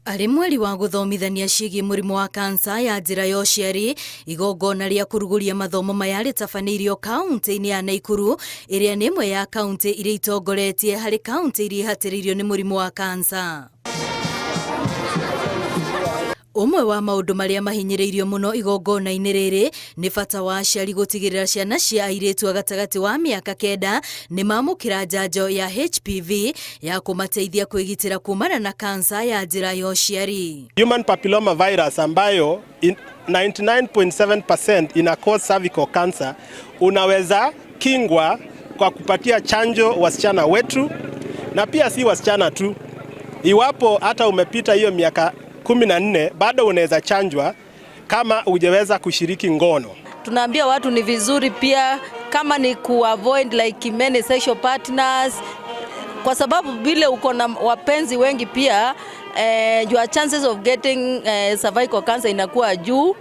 Arĩ mweri wa gũthomithania ciĩgiĩ mũrimũ wa kansa ya njĩra ya ũciari, igongona rĩa kũrugũria mathomo maya rĩtabanĩirio kaũntĩ-inĩ ya Naikuru, ĩrĩa nĩ ĩmwe ya kaũntĩ iria itongoretie harĩ kaũntĩ iria ihatĩrĩirio nĩ mũrimũ wa kansa. Ũmwe wa maũndũ marĩa mahinyĩrĩirio mũno igongona-inĩ rĩrĩ nĩ bata wa aciari gũtigĩrĩra ciana cia airĩtu a gatagatĩ wa mĩaka kenda nĩ mamũkĩra njanjo ya HPV ya kũmateithia kwĩgitĩra kumana na kansa ya njĩra ya ũciari. Human papilloma virus ambayo 99.7% ina cause cervical cancer, unaweza kingwa kwa kupatia chanjo wasichana wetu, na pia si wasichana tu. Iwapo hata umepita hiyo miaka 14 bado unaweza chanjwa kama hujaweza kushiriki ngono. Tunaambia watu ni vizuri pia kama ni kuavoid like many sexual partners, kwa sababu vile uko na wapenzi wengi pia your chances of getting cervical cancer inakuwa juu.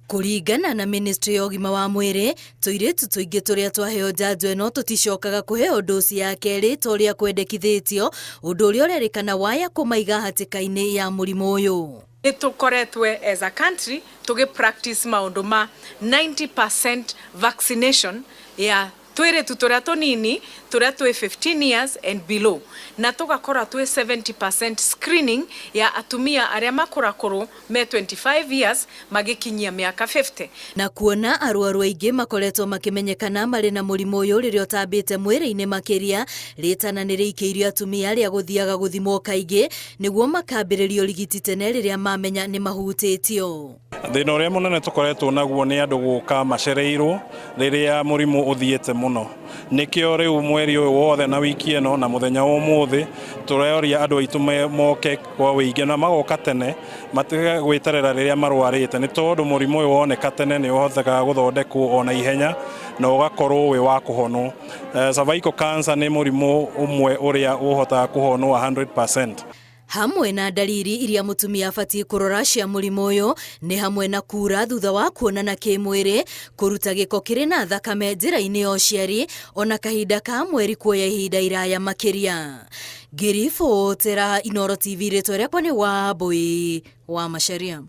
Kũringana na ministry ya ũgima wa mwĩrĩ, tũirĩtu tũingĩ tũrĩa twaheo njanjo ĩno tũticokaga kũheo ndoci ya kerĩ ta ũrĩa kwendekithĩtio, ũndũ ũrĩa ũrerĩkana waya kũmaiga hatĩka-inĩ ya mũrimũ ũyũ. Nĩ tũkoretwe as a country tũgĩ practice maũndũ ma 90% vaccination ya twĩrĩtu tũrĩa tũnini tũrĩa twĩ 15 years and below, na tũgakora twĩ 70% screening ya atumia arĩa makũrakũrũ me 25 years magĩkinyia mĩaka 50. Na kuona arwaru aingĩ makoretwo makĩmenyekana marĩ na mũrimũ ũyũ rĩrĩa ũtambĩte mwĩrĩ-inĩ makĩria, rĩtana nĩ rĩikĩirio atumia arĩa gũthiaga gũthimwo kaingĩ nĩguo makambĩrĩria ũrigiti tene rĩrĩa mamenya nĩ mahutĩtio. Thĩna ũrĩa mũnene tũkoretwo naguo nĩ andũ gũka macereirwo rĩrĩa mũrimũ ũthiĩte mũno. Nĩkĩo rĩu mweri ũyũ wothe na wiki ĩno na mũthenya wa ũmũthĩ tũroria andũ aitũ moke kwa ũingĩ na magoka tene, matige gwĩterera rĩrĩa marwarĩte, nĩ tondũ mũrimũ ũyũ woneka tene nĩ ũhotekaga gũthondekwo ona ihenya na ũgakorwo wĩ wa kũhonwo. Cervical cancer nĩ mũrimũ ũmwe ũrĩa ũhotaga kũhonwo 100%. Hamwe na ndariri iria mũtumia abatiĩ kũrora cia mũrimũ ũyũ nĩ hamwe na kura thutha wa kuonana kĩmwĩrĩ, kũruta gĩko kĩrĩ na thakame njĩra-inĩ ya ũciari, ona kahinda ka mweri kuoya ihinda iraya makĩria. Ngĩribotera Inooro TV, rĩtwa rĩakwa nĩ Wambui wa Macharia.